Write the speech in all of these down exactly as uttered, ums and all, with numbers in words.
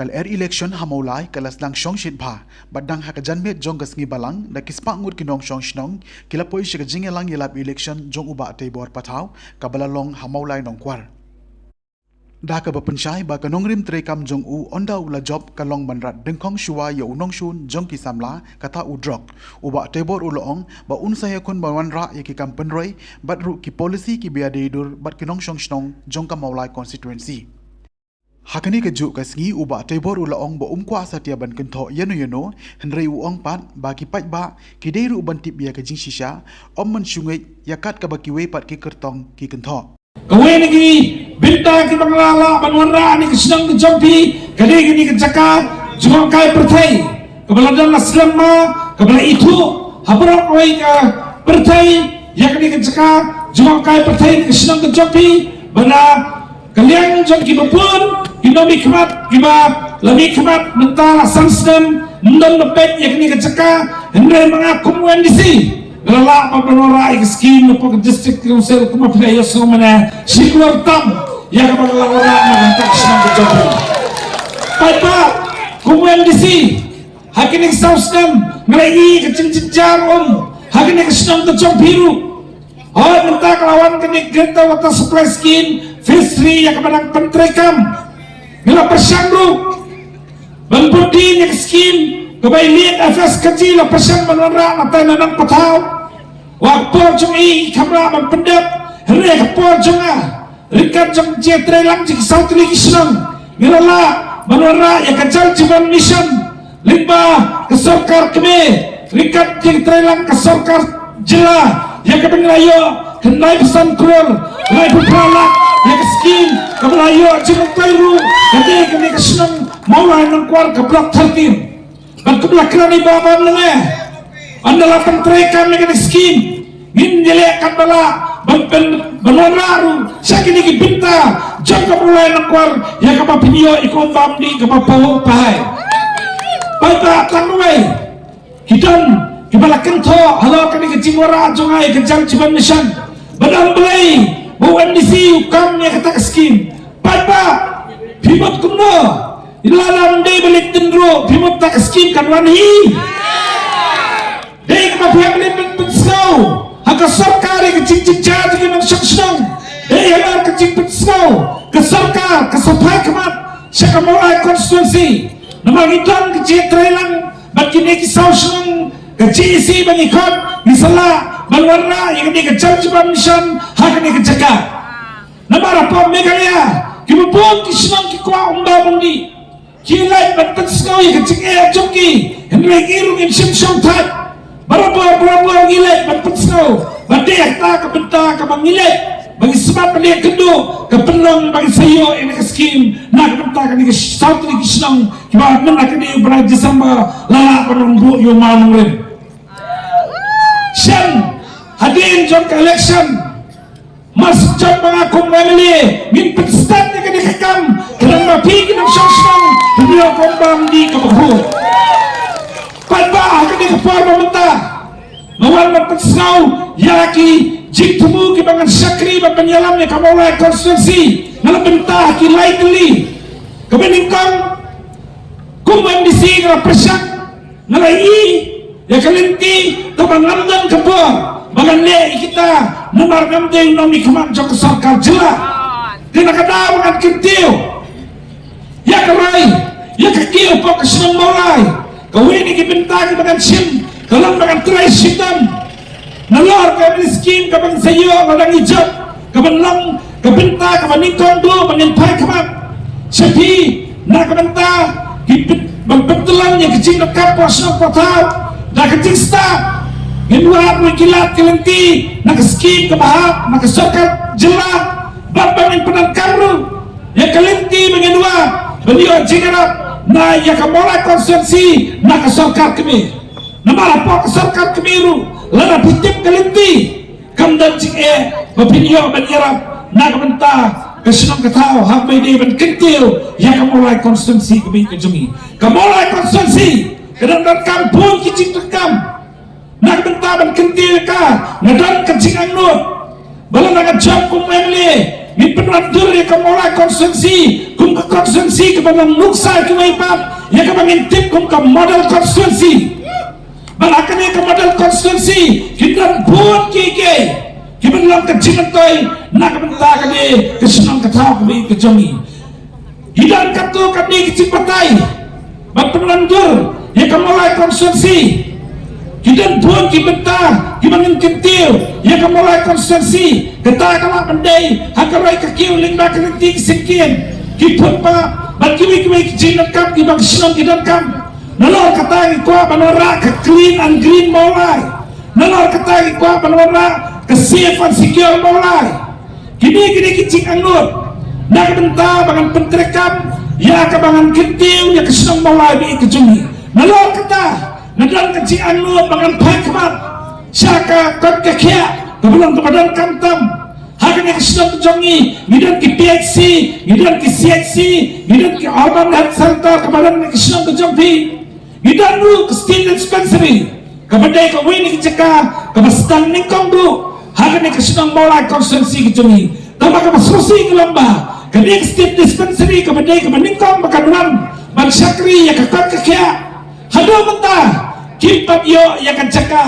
Lyer election ha Mawlai ka la sdang shong shit bha, bad dang ha ka janmiet jong ka sngi Balang da ki spah ngut ki nongshong shnong ki la poi sha ka jingïalang ïalap election jong u Bah Teibor Pathaw kaba la long ha Mawlai Nongkwar. Da kaba pynshai ba ka nongrim treikam jong u ynda u la jop ka long ban rat dyngkhong shuwa ïa u nongshun jong ki samla, kata u drok. U Bah Teibor u la ong ba un sa ïakhun ban wanrah ïa ki kam pynroi bad ruh ki policy kiba ïadei dur bad ki nongshong shnong jong ka Mawlai constituency. Ha kane kajuh ka sngi u Bah Teibor u la ong ba um kwah satia ban kynthoh ïano ïano, hynrei u ong pat ba ki paidbah ki dei ruh ban tip ïa ka jingshisha, ym ban shu ngeit ïa kat kaba kiwei pat ki kyrtong ki kynthoh. Kawei na ki bynta kiba nga la lah ban wanrah ha kane ka shnong ka jong phi ka dei kane ka jaka jngohkai pyrthei kaba la don la slem ma, kaba la ithuh ha baroh kawei ka pyrthei ïa kane ka jaka jngohkai pyrthei ha kane ka shnong ka jong phi, ba na ka liang jong kiba bun ki nongmihkhmat kiba la mihkhmat mynta la san snem ym don ba peit ïa kane ka jaka, hynrei ma nga kum u MDC nga la lah ban wanrah ïa ka skim napoh ka District Council kumba phi la ïohsngew mynne, shi klur tam ïa kaba nga la wanrah na ka bynta ka shnong ka jong phi. Paidbah, kum u MDC ha kine ki saw snem nga la ïohi ka jingjynjar um ha kine ki shnong ka jong phi ruh. Hooid, mynta ka la wan kane ka Greater Water Supply Scheme Phase three ïa kaba nang pyntreikam. Nga la pyrshang ruh ban bud dien ïa ka skim kaba i Late F S Kyrjee la pyrshang ban wanrah na tai na Nongpathaw. Wa ka por jong i kam lah ban pyndep, hynrei ka por jong nga ryngkat jong ka jingtreilang jong ki saw tylli ki shnong, nga la lah ban wanrah ïa ka Jal Jeevan Mission lyngba ka sorkar kmie, ryngkat jingtreilang ka sorkar jylla, ïa kaba nga la ïoh khyndai phew san klur laiphew phra lak ïa ka skim kaba la ïoh jingmyntoi ruh ka dei kane ka shnong Mawlai Nongkwar ka Block thirteen. Bad kumba la kren i Bah Bamnange, ynda la pyntreikam ïa kane ka skim ngin ïaleh katba lah ban pyn, ban wanrah ruh sha kine ki bynta jong ka Mawlai Nongkwar ïa kaba phin ïoh i kum bam dih kaba pahuh pahai. Paidbah, tang kawei ki don kiba la kynthoh halor kane ka jingwanrah jong nga ïa ka Jal Jeevan Mission, ba dang Blei ba u MDC u kam ïa kata ka skim. Paidbah, phi mut kumno? Lada ym dei ba leit tynruh, phi mut kata ka skim kan wan hi? Dei kaba phi hap leit ban pynsngew ha ka sorkar ïa ka jingjynjar jong ki nongshong shnong. Dei halor ka jingpynsngew ka sorkar, ka sa phai khmat sha ka Mawlai constituency. Namar ngi don ka jingtreilang bad kine ki saw shnong ka JAC ba ngi khot, ngi sa lah ban wanrah ïa kane ka Jal Jeevan Mission ha kane ka jaka. Namar hapoh Meghalaya kiba bun ki shnong ki kwah umbam umdih, ki leit ban pynsngew ïa ka jingeh jong ki, hynrei ngi ruh ngim shym shongthait. Barabor barabor ngi leit ban pynsngew, ba dei kata ka bynta kaba ngi leit, ba ngi smat ban ïakynduh ka pynlong ba ngi sa ïoh ïa kane ka skim na ka bynta kane ka saw tylli ki shnong kiba mynta kane u bnai December la lah ban wan buh ïa u mawnongrim. Shen hadien jong ka election, mar shu jop ma nga kum MLA, ngin pynstad ïa kane ka kam khnang ba phi ki nongshong shnong phin ïoh ka umbam dih kaba khuid. Paidbah, ha kane ka por ba mynta nga wan ban pynsngew ïa ki jingthmu kiba ngan shakri ban pynïalam ïa ka Mawlai constituency na la bynta ha ki lai tylli. Kaba nyngkong, kum MDC nga la pyrshang, nga la ïohi ïa ka lynti, tangba ngam don ka bor ba ngan leh ïa kita namar ngam dei u nongmihkhmat jong ka sorkar jylla. Te na ka daw ba ngan kyntiew ïa ka rai, ïa ka kiew hapoh ka shnong Mawlai, kawei na ki bynta kiba ngan shim ka long ba ngan trei shitom nalor ka MLA scheme kaba ngan sa ïoh lada ngi jop, kaba long ka bynta kaba nyngkong duh ba ngin phai khmat sha phi na ka bynta ki pyn-, ban pyntyllong ïa ka jingdonkam hapoh shnong hapoh thaw da ka jingstad. Ngin wad ruh ki lad ki lynti na ka scheme kaba hap na ka sorkar jylla bad ba ngin pyndonkam ruh ïa ka lynti ba ngin wad ban ïoh jingïarap na ïa ka Mawlai constituency na ka sorkar kmie. Namar hapoh ka sorkar kmie ruh lada phi tip ka lynti, kam don jingeh ba phin ïoh ban ïarap na ka bynta ka shnong ka thaw, haba dei ban kyntiew ïa ka Mawlai constituency kaba ïeit ka jong ngi. Ka Mawlai constituency ka dang donkam bun ki jingdonkam. Na ka bynta ban kyntiew ïa ka, nga don ka jingangnud ba lada nga jop kum MLA, Ngin pynwandur ïa ka Mawlai constituency kum ka constituency kaba long nuksa ïa kiwei pat, ïa kaba ngin tip kum ka model constituency. Bad ha kane ka model constituency ki don bun kiei kiei kiban long ka jingmyntoi na ka bynta kane ka shnong ka thaw kaba ïeit ka jong ngi. Ki don katto katne ki jingbatai ban pynwandur ïa ka Mawlai constituency. Ki don bun ki bynta kiba ngin kyntiew ïa ka Mawlai constituency. Kata ka lah ban dei ha ka roi ka kiew lyngba ka lynti ki syngkien, ki phut paw bad kiwei kiwei ki jingdonkam kiba ki shnong ki donkam. Nalor kata ngi kwah ban wanrah ka clean and green Mawlai. Nalor kata ngi kwah ban wanrah ka safe and secure Mawlai. Kine kine ki jingangnud na ka bynta ba ngan pyntreikam ïa kaba ngan kyntiew ïa ka shnong Mawlai ba ïeit ka jong ngi. Nalor kata nga don ka jingangnud ba ngan phai khmat sha ka kot ka khiah kaba long kaba donkam tam. Ha kane ka shnong ka jong ngi ngi don ki P H C, ngi don ki C H C, ngi don ki Urban Health Center kaba don ha ka shnong ka jong phi. Ngi don ruh ka state dispensary kaba dei kawei na ki jaka kaba sdang nyngkong ruh ha kane ka shnong Mawlai constituency ka jong ngi. Tangba kaba sngewsih ka long ba kane ka state dispensary kaba dei kaba nyngkong ba kan wan ban shakri ïa ka kot ka khiah, haduh mynta kim pat ïoh ïa ka jaka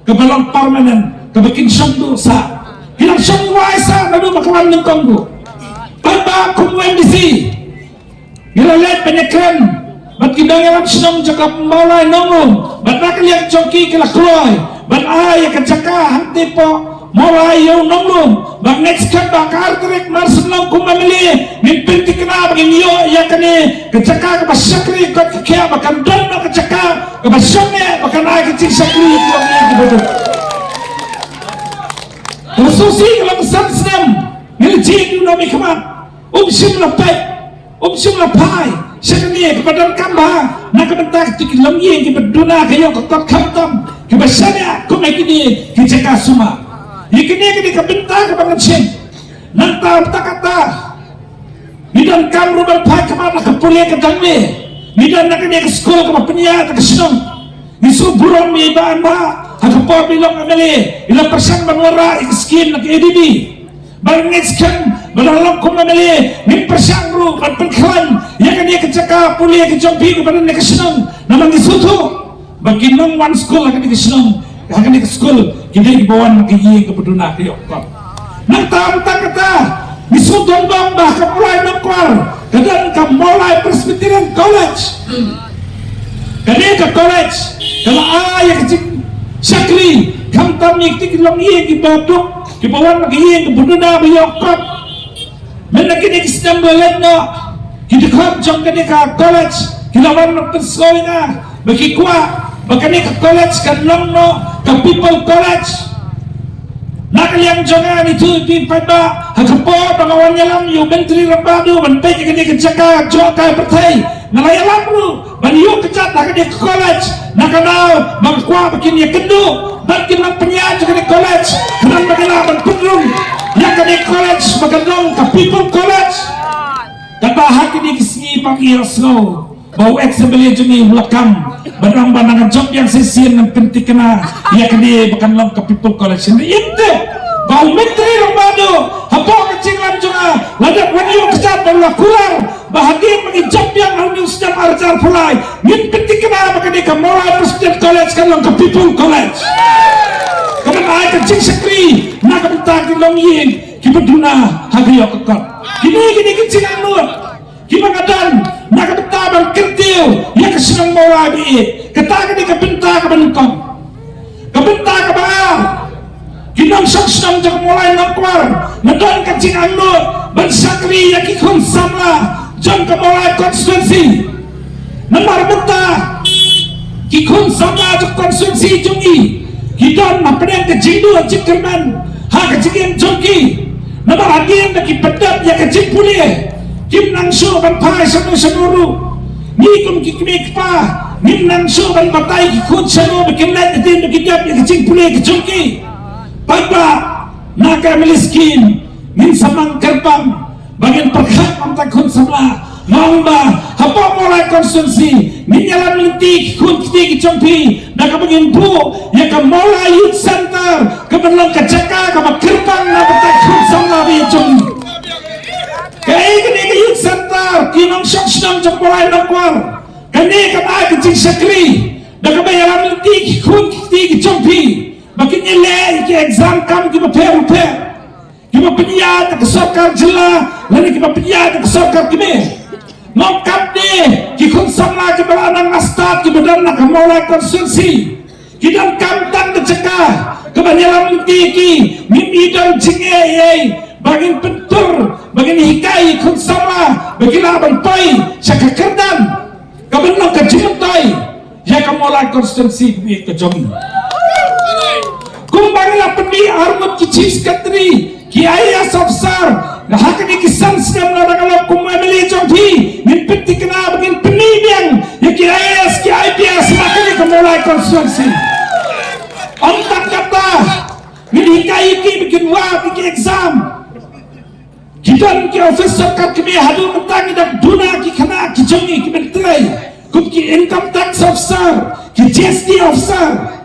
kaba long permanent kaba kin shong duh sah. Ki dang shong wai sah naduh ba ka wan nyngkong ruh. Tangba kum u M D C ngi la leit ban ïakren bad ki nongïalam shnong jong ka Mawlai Nonglum bad na ka liang jong ki ki la kloi ban ai ïa ka jaka hangtei hapoh Mawlai ïa u Nonglum. Bad ngeit skhem ba ka ar tarik March, shen long kum M L A, ngin pynthikna ba ngin ïoh ïa kane ka jaka kaba shakri kot ka khiah ba kan don noh ka jaka kaba shong eh ba kan ai ka jingshakri ïa ki longïing kiba duk. Kaba sngewsih ka long san snem ngi la jied ïa u nongmihkhmat, um shym la peit, um shym la phai sha kane kaba donkam bha na ka bynta kito ki longïing kiba duna ka ïew ka kot, khamtam kiba shaniah kum ha kine ki jaka sumar. Ïa kine kine ka bynta kaba ngan shim. Nangta mynta kata ngi donkam ruh ban phai khmat ha ka pule ka dangle. Ngi don na kane ka skul kaba pynïaid da ka shnong. Ngi sngewburom ïa i Bah Anbah ha ka por ba i long M L A i la pyrshang ban wanrah ïa ka skim na ka A D B. Ba ngeit skhem ba la long kum M L A ngin pyrshang ruh ban pynkhlaiñ ïa kane ka jaka pule ka jong phi kaba don ha ka shnong. Namar ngi sngewthuh ba ki nongwan skul ha kane ka shnong, ha kane ka skul, ki dei kiba wan na ka ïing kaba duna ka ïew ka kot. Nangta mynta kata ngi sngewdon bam ba ha ka Mawlai Nongkwar ka don ka Mawlai Presbyterian College. Kane ka college ka la ai ïa ka jingshakri khamtam ïa kito ki longïing kiba duk, kiba wan na ka ïing kaba duna ba ïew ka kot. Mynta kine ki snem ba la leit noh, ki dkhot jong kane ka college ki la wan ban pynsngew ïa nga ba ki kwah ba kane ka college kan long noh ka People College. Na ka liang jong nga, ngi ïathuh ïa phi paidbah, ha ka por ba nga wan ïalam ïa u Myntri Rangbah Duh ban peit ïa kane ka jaka jngohkai pyrthei, nga la ïalam ruh ban ïuh kjat ha kane ka college na ka daw ba nga kwah ba kin ïakynduh bad kin nang pynïaid ïa kane ka college, khnang ba kin lah ban pynrung ïa kane ka college ba kan long ka People College. Kata ha kine ki sngi pat ngi ïohsngew ba u ex M L A jong ngi u la kam ba dang ba nang jop ïa shisien nang pynthikna ïa kane ba kan long ka People College. Ngi im te ba u Myntri Rangbah Duh hapoh ka jingïalam jong nga la dep wan ïuh kjat ba u la kular ba hadien ba ngi jop ïa ha une u snem ar hajar arphew lai ngin pynthikna ba kane ka Mawlai Presbyterian College kan long ka People College. Ka ban ai ka jingshakri na ka bynta ki longïing kiba duna ha ka ïew ka kot. Kine kine ki jingangnud kiba nga don na ka bynta ban kyntiew ïa ka shnong Mawlai ba ïeit. Kata ka dei ka bynta kaba nyngkong. Ka bynta kaba ar, ki nongshong shnong jong ka Mawlai Nongkwar, nga don ka jingangnud ban shakri ïa ki khun samla jong ka Mawlai constituency. Namar mynta ki khun samla jong ka constituency jong ngi ki don hapdeng ka jingduh jingkyrmen ha ka jingim jong ki. Namar hadien ba ki pyndep ïa ka jingpule, kim nang shuh ban phai shano shano ruh. Ngi kum ki kmie kpa ngim nang shuh ban batai ki khun shano ba kin leit hadien ba ki dep ïa ka jingpule ka jong ki. Paidbah, na ka M L A scheme ngin sa mang kyrpang ba ngin pyrkhat ïa kita ki khun samla. Nga ong ba hapoh Mawlai constituency ngin ïalam lynti ki khun kti ki jong phi da kaba ngin buh ïa ka Mawlai Youth Center kaban long ka jaka kaba kyrpang na bynta ki khun samla ba ïeit jong ngi. shnong jong Mawlai Nongkwar. Kane ka dei ka jingshakri da kaba ïalam lynti ki khun ki kti ki jong phi ba kin ïaleh ïa ki exam kam kiba pher bapher, kiba pynïaid da ka sorkar jylla lane kiba pynïaid da ka sorkar kmie. Ngam kam de ki khun samla kiba la nang stad kiba don na ka Mawlai constituency. Ki donkam tang ka jaka kaba ïalam lynti ki, ngim i don jingeh ei ei ba ngin pyntur, ba ngin hikai ïa ki khun samla ba ki lah ban poi sha ka kyrdan kaba long ka jingmyntoi ïa ka Mawlai constituency kaba ïeit ka jong ngi. Kumba ngi la pynmih arngut ki chief secretary, ki I A S officer, ha kine ki san snem lada nga long kum M L A jong phi, ngin pynthikna ba ngin pynmih biang ïa ki I A S, ki I P S na kane ka Mawlai constituency. Ym tang kata, ngin hikai ïa ki ba kin wad ïa ki exam. Ki don ki office sorkar kmie, haduh mynta ngi dang duna ki khynnah ki jong ngi kiban trei kum ki income tax officer, ki G S T officer.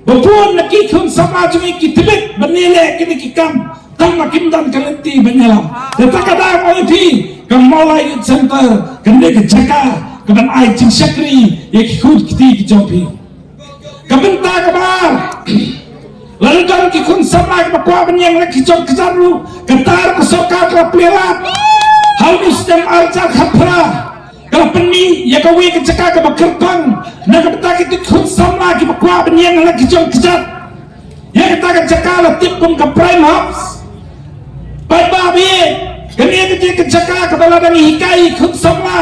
Ba bun na ki khun samla jong ngi ki tbit ban ïaleh kine ki kam tang ba kim don ka lynti ban ïalam. Te kata ka daw, ong ïa phi, ka Mawlai Youth Center kan dei ka jaka kaban ai jingshakri ïa ki khun ki kti ki jong phi. Ka bynta kaba ar, lada don ki khun samla kiba kwah ban ïeng la ki jong kjat ruh, kata ruh ka sorkar ka la plie lad. Ha une u snem ar hajar khatphra ka la pynmih ïa kawei ka jaka kaba kyrpang na ka bynta ki khun samla kiba kwah ban ïeng la ki jong kjat. Ïa kata ka jaka la tip kum ka Prime House. Paidbah ba ïeit, kane ka dei ka jaka kaba lada ngi hikai ki khun samla,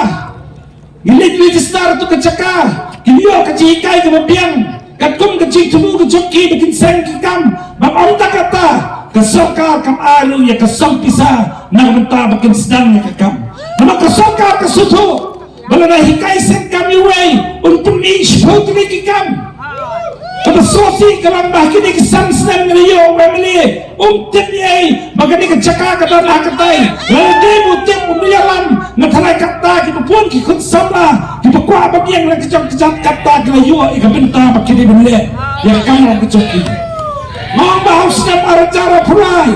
ngi leit register ha tu ka jaka, kin ïoh ka jinghikai kaba biang katkum ka jingthmu ka jong ki ba kin seng ki kam. Bad ym tang kata, ka sorkar kan ai ruh ïa ka song pisa na ka bynta ba kin sdang ïa ka kam. Namar ka sorkar ka sngewthuh ba lada hikai seng kam ïa uwei, un pynmih shiphew tylli ki kam. Kaba sngewsih ka long ba ha kine ki san snem nga la ïoh u M L A, um tip ei ei ba kane ka jaka ka don ha katai. Lada dei ba u tip, um ïalam. Nga tharai kata kiba bun ki khun samla kiba kwah ban ïeng la ki jong kjat, kata ki la ïoh ïa ka bynta ba ki dei ban leh ïa ka kam ka jong ki. Nga ong ba ha u snem ar hajar arphew lai,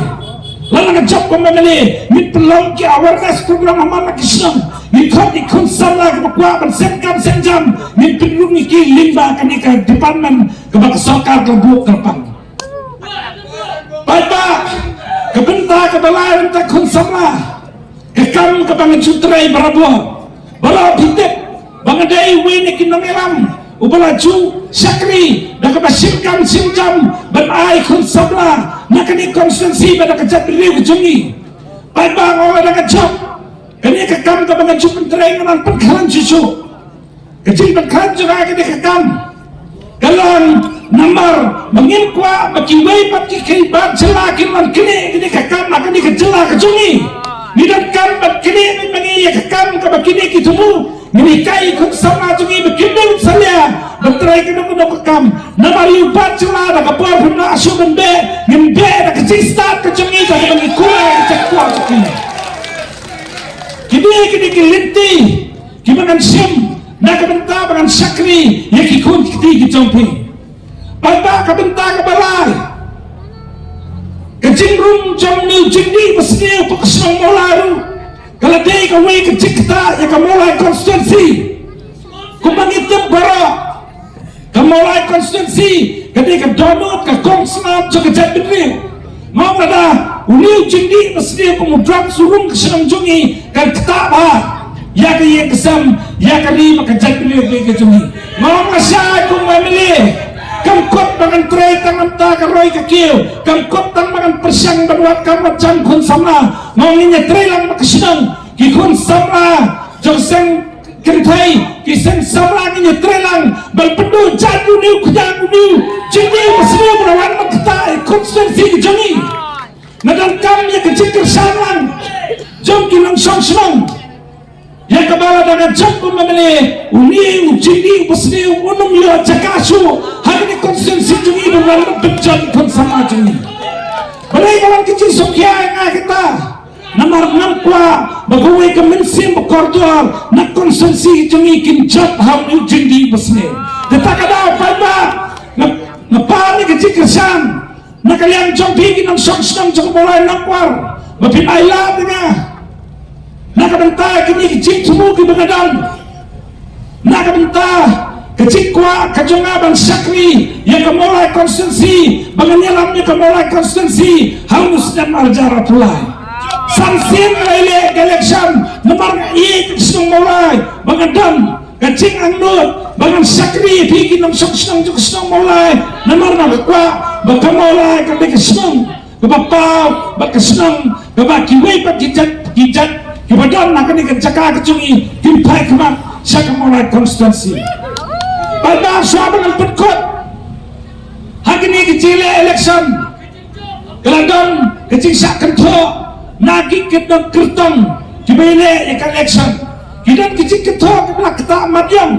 lada nga jop kum M L A, ngin pynlong ki awareness program ha man la ki shnong, ngin khot ïa ki khun samla kiba kwah ban seng kam seng jam, ngin pynrung ïa ki lyngba kane ka department kaba ka sorkar ka la buh kyrpang. Paidbah, ka bynta kaba lai na ka bynta khun samla, ka kam kaba nga ju trei barabor. Baroh phi tip ba nga dei uwei na ki nongïalam uba la ju shakri da kaba shim kam shim jam ban ai khun samla na kane ka constituency bad na ka jaitbynriew ka jong ngi. Paidbah, nga ong lada nga jop, kane ka kam kaba nga ju pyntrei ngan nang pynkhlaiñ shuh shuh. Ka jingpynkhlaiñ jong nga ha kane ka kam ka long namar ba ngim kwah ba kiwei pat ki kynbat jylla kin wan knieh ïa kane ka kam ha kane ka jylla ka jong ngi. Ngi donkam ban knieh mynta ïa ka kam kaba kine ki thmu. Ngin hikai ïa ki khun samla jong ngi ba kim dei ban salia ban trei kano kano ka kam. Namar ïa u bat jylla da ka bor phim lah shuh ban beh, ngin beh da ka jingstad ka jong ngi da kaba ngi kular ïa ka jaitbynriew jong ngi. Kine, kine ki lynti kiba ngan shim na ka bynta ba ngan shakri ïa ki khun ki kti ki jong phi. Bad ka bynta kaba lai, ka jingrung jong une u jingdih basniew ha ka shnong Mawlai ruh ka la dei kawei ka jingktah ïa ka Mawlai constituency. Kumba ngi tip baroh, ka Mawlai constituency ka dei ka dohnud, ka kongsnam jong ka jaitbynriew. Nga ong lada une u jingdih basniew kum u drugs u rung ka shnong jong ngi, kan ktah bha ïa ka ïing ka sem, ïa ka ri bad ka jaitbynriew ka jong ngi. Nga ong lashai kum u M L A, kam kut ba ngan trei tang na ka bynta ka roi ka kiew, kam kut tang ba ngan pyrshang ban wad kam wad jam khun samla. Nga ong ngin ïa trei lang bad ka shnong, ki khun samla jong seng kynthei, ki seng samla, ngin ïa trei lang ban pynduh jait une u khñiang, une u jingdih basniew ba la wan ban ktah ïa ka constituency ka jong ngi. Nga donkam ïa ka jingkyrshan lang jong ki nongshong shnong ïa kaba lada nga jop kum M L A, une u jingdih basniew un ym ïoh jaka shuh ha kane ka constituency jong ngi ban wan ban pynjot ïa ki khun samla jong ngi. Balei ka wan ka jingsngewkhia ïa nga kata? Namar ngam kwah ba kawei ka mynsiem ba kordor na ka constituency jong ngi kin jop ha une u jingdih basniew. Kata ka daw paidbah, nga, nga pan ïa ka jingkyrshan na ka liang jong phi ki nongshong shnong jong ka Mawlai Nongkwar ba phin ailad ïa nga. Na ka bynta kine ki jingthmu kiba nga don, na ka bynta ka jingkwah ka jong nga ban shakri ïa ka Mawlai constituency, ba ngan ïalam ïa ka Mawlai constituency ha u snem ar hajar arphew lai. San sien nga la ïaleh ka election namar nga ïeit ïa ka shnong Mawlai, ba nga don ka jingangnud ba ngan shakri ïa phi ki nongshong shnong jong ka shnong Mawlai, namar nga kwah ba ka Mawlai ka dei ka shnong kaba paw bad ka shnong kaba kiwei pat ki jait, ki jait kiba don ha kane ka jaka ka jong ngi kin phai khmat sha ka Mawlai constituency. Paidbah, shuwa ba ngan pynkut ha kine ki jingïaleh election, ka la don ka jingshah kynthoh na ki, ki nongkyrtong kiba ïaleh ïa ka election. Ki don ki jingkynthoh kiba la ktah madiang.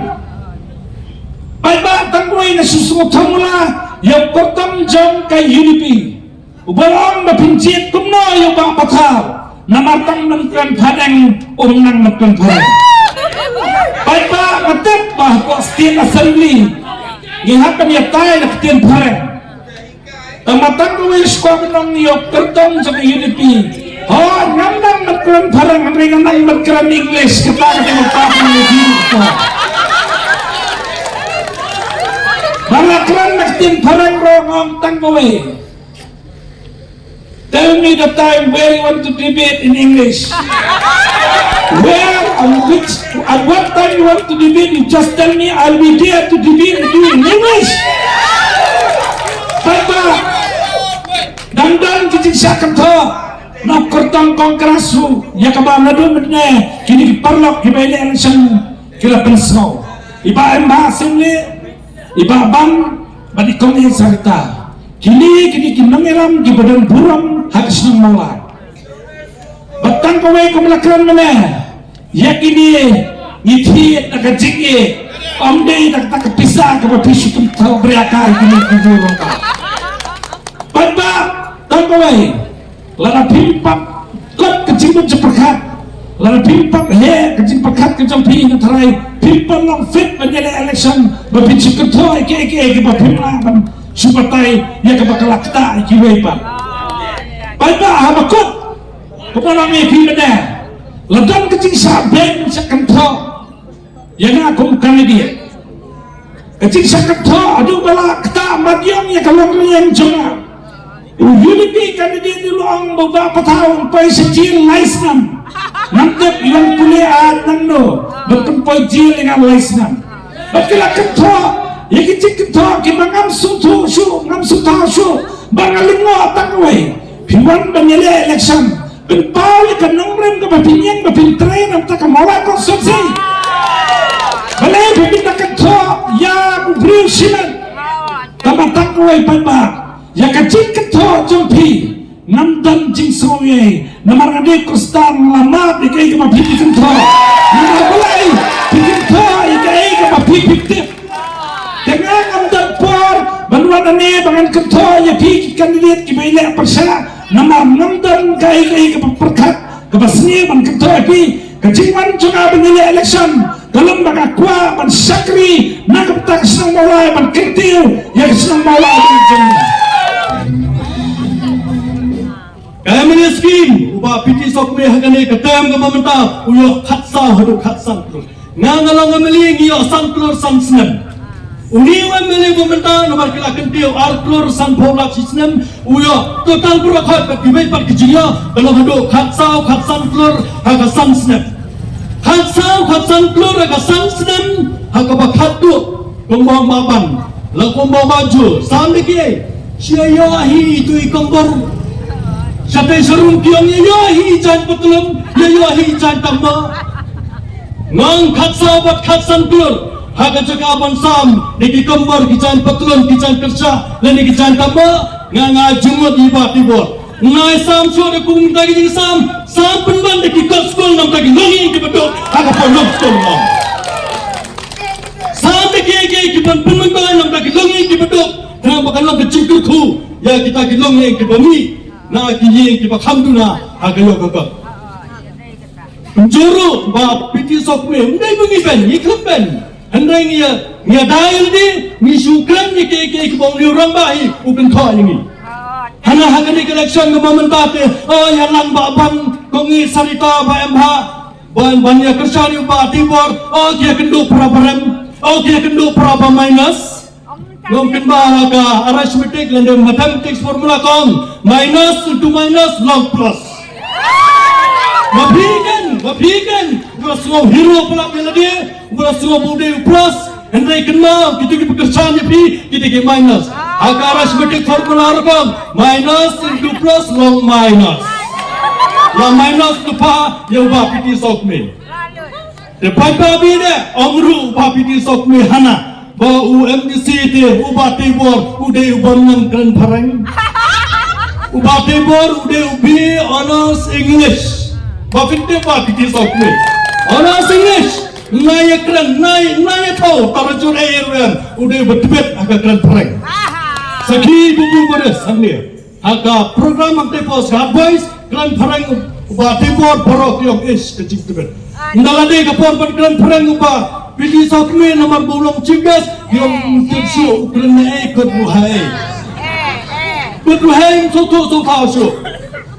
Paidbah, tang kawei nga shu sngewthuh mula ïa u kyrtong jong ka U D P, uba la ong ba phin jied kumno ïa u Bah Pathaw, namar tang ban kren phareng, um nang ban kren phareng. Paidbah, nga tip ba hapoh State Assembly ngi hap ban ïatai da ka ktien phareng. Tang ba tang kawei shuwa ban ong ïa u kyrtong jong ka U D P, ho, ngam nang ban kren phareng, hynrei nga nang ban kren English, kata ka dei kata ka dei kata. Ba nga kren na ka ktien phareng ruh nga ong tang kawei. Tell me the time where you want to debate in English. Where and which and what time you want to debate, you just tell me, I'll be there to debate with you in English. Paidbah, dang don ki jingshah kynthoh na u kyrtong Congress ruh ïa kaba naduh mynne kine ki paralok kiba ïaleh election ki la pynsngew. I Bah Embah Syiemlieh, i Bah Ban bad i Kong Ïeid Sarita. Kine, kine ki nongïalam kiba don burom ha ka shnong Mawlai. Bad tang kawei kumba la kren mynne, ïa kine ngi thied da ka jingïeit, ym dei da kata ka pisa kaba phi shu kynthoh bria ka ïa kine ki burom ka. Paidbah, tang kawei, lada phim pat kot ka jingmut jingpyrkhat, lada phim pat heh ka jingpyrkhat ka jong phi, nga tharai phim pat long fit ban ïaleh election ba phin shu kynthoh ïa kiei kiei kiba phim lah ban shu batai ïa kaba ka la ktah ïa kiwei pat. Paidbah, haba kut, kumba la ong ïa phi mynne, la don ka jingshah beiñ shah kynthoh ïa nga kum candidate. Ka jingshah kynthoh haduh ba la ktah madiang ïa ka longrynïeng jong nga. U U D P candidate u la ong ba u Bah Pathaw un poi sha jel lai snem. Ngam tip i wan pule ïa nangno ban pynpoi jel ïa nga lai snem. Bad ki la kynthoh ïa ki jingkynthoh kiba ngam sngewthuh shuh, ngam sngewthuh shuh. Ba nga lyngngoh tang kawei, phi wan ban ïaleh election, pynpaw ïa ka nongrim kaba phin ïeng ba phin trei na bynta ka Mawlai constituency. Balei phi pynda kynthoh ïa u briew shimet? Tang ba tang kawei, paidbah, ïa ka jingkynthoh jong phi ngam don jingsngew ei, namar nga dei Khristan, nga la map ïa kaei kaba phi kynthoh. Namar balei phi kynthoh ïa kaei kaba phi, phi tip? Te nga ngam don por ban wan hangne ba ngan kynthoh ïa phi ki candidate kiba ïaleh pyrshah, namar ngam don kaei kaei kaba pyrkhat kaba sniew ban kynthoh ïa phi. Ka jingwan jong nga ban ïaleh election ka long ba nga kwah ban shakri na ka bynta ka shnong Mawlai, ban kyntiew ïa ka shnong Mawlai jong ngi. Ka M L A scheme, u Bah P T Sohtun ha kane ka term kaba mynta u ïoh khatsaw haduh khatsan klur. Nga, nga long M L A ngi ïoh san klur san snem. Une u M L A ba mynta namar ki la kyntiew ar klur sanphew lak shi snem, u ïoh total baroh khoit bad kiwei pat ki jingïoh, ka long haduh khatsaw khatsan klur ha ka san snem. Khatsaw khatsan klur ha ka san snem, ha kaba khatduh, kumba ong Bah Ban, la kumba ong Bah Jur, sam da kiei? Shu ïoh hi itu i kombor. Shatei sharum ki ong ïa ïoh hi i jaiñ patlun, ïa ïoh hi i jaiñ tangma. Nga ong khatsaw bad khatsan klur ha ka jaka ban sam da ki kombor, ki jaiñ patlun, ki jaiñ kyrshah lane ki jaiñ tangma, nga, nga ai jingmut ïa i Bah Tibor. Nga ai sam shuh da kum mynta ki jingsam, sam pynban da ki kot skul na bynta ki longïing kiba duk ha ka por long skul. Sam da kiei kiei kiban pynmyntoi na bynta ki longïing kiba duk, khnang ba kan long ka jingkyrkhu ïa kita ki longïing kiba mih na ki ïing kiba kham duna ha ka ïoh ka kot. Kumjuh ruh Bah P T Sohtun, ym dei ba ngi ban, ngi khlem ban. Hynrei ngi ïa, ngi ïa dei lade, ngi shu kren ïa kiei kiei kiba une u rangbah hi u kynthoh ïa ngi. Hana ha kane ka election kaba mynta te, oh, ïa lang Bah Ban, Kong Ïeid Sarita, Bah Embah. Ban ban ïa kyrshan ïa u Bah Teibor, o ki ïa kynduh para ba rem, o ki ïa kynduh para ba minus. Ngam kynmaw ha ka arithmetic lane mathematics formula kong, minus into minus long plus. Ba phi ken, ba phi ken, ba sngew hero palat ïa lade, ba sngew ba u dei u plus. Hynrei kynmaw, kito ki ba kyrshan ïa phi, kito ki minus. Ha ka arithmetic formula ruh kong, minus into plus long minus. La minus lypa ïa u Bah P T Sawkmie. Te paidbah ba ïeit, ong ruh u Bah P T Sawkmie hana ba u M D C te u Bah Teibor u dei u bym nang kren phareng. U Bah Teibor u dei u B A Honours English. Ba phin tip Bah P T Sawkmie, Honours English. Nai ïa kren, nai, nai ïa thaw, tara jur ei ruh em, u dei u ba tbit ha ka kren phareng. Sakhi bubu baris hangne. Ha ka program hangtei post Ghat Voice, kren phareng u Bah Teibor, baroh ki ong ish ka jingtbit. Ynda la dei ka por ban kren phareng u Bah P T Sawkmie namar ba u long chief guest, ki ong u tip shuh u kren na ei, kut ruh ha ei. Kut ruh ha ei, sngewthuh sngewthaw shuh.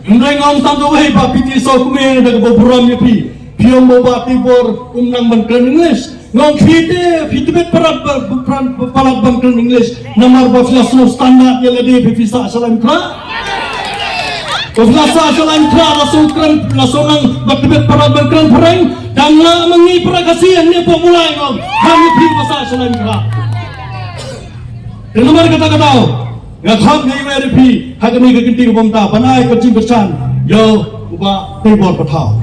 Hynrei nga ong tang kawei Bah P T Sawkmie, da kaba burom ïa phi. Phi ong ba u Bah Teibor um nang ban kren English. Nga ong phi te, phi tbit palat ba, ba, palat ban kren English. Namar ba phi la sngew standard ïa lade, phi, phi sah sha lain khrah. Ba phi la sah sha lain khrah, la sngew kren, la sngew nang ba tbit palat ban kren phareng. Dang lah ma ngi para Khasi hangne hapoh Mawlai, nga ong. Hangne phi ba sah sha lain khrah. Te namar kata ka daw, nga khot nga ïawer ïa phi ha kane ka kynti ka bynta ban ai ka jingkyrshan ïa u Bah Teibor Pathaw.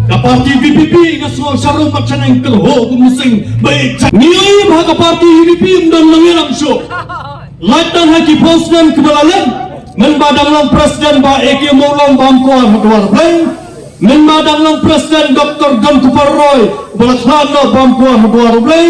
Ka party V P P nga sngew sharum bad shaneng kyrhuh kum u sing ba ïeit. Ngi ïohi ba ha ka party V P P ym don nongïalam shuh. Lait tang ha ki post snem kiba la leit, mynba dang long president Bah A K Mawlong ba ym kwah ha duwar U Blei, mynba dang long president Doctor Don Kupar Roy ba la khlad noh ba ym kwah ha duwar U Blei.